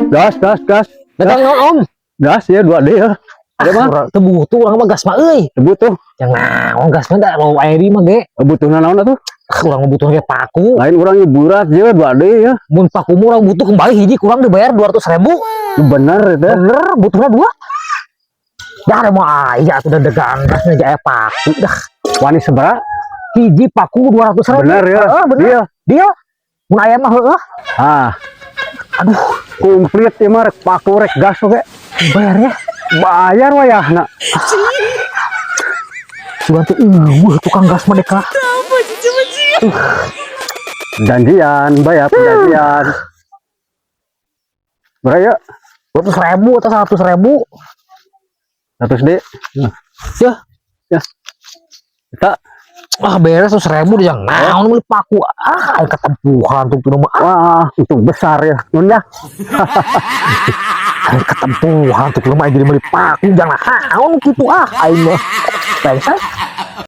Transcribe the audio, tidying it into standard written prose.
Gas, gas, gas. Dagang naon, Om? Gas ya 2D ya. Ada mah. Urang teu butuh urang mah gas mah euy. Butuh. Yang naon gas mah da mau aya di mah ge. Butuh naon atuh? Ah, urang mah butuh ge paku. Lain urang ieu berat je 2D ya. Mun paku mah urang butuh kembali hiji kurang dibayar 200 ribu. Bener itu. Bener, butuhnya dua. Dah ada mah aya atuh da dagang gasnya ge aya paku dah. Wani seberapa? Hiji paku 200 ribu. Bener ya. Heeh, bener. Iya. Dia mun aya mah heueuh. Ah, Aduh, komplit ieu mah rek paku rek gas oge. Bayarnya. Bayar wayahna. Sugan teh euweuh tukang gas mah dek lah. Janjian, bayar perjanjian. Berapa ya? 200 ribu atau 100 ribu. 100 D. Ya. Ya. Kita Ah, beres 100 ribu dia naon meuli paku. Ah, aing ketempuhan tuh tuh mah. Ah, Wah, untung besar ya. Nun ya. Aing ketempuhan tuh mah jadi meuli paku jangan naon kitu ah aing mah. Brengsek.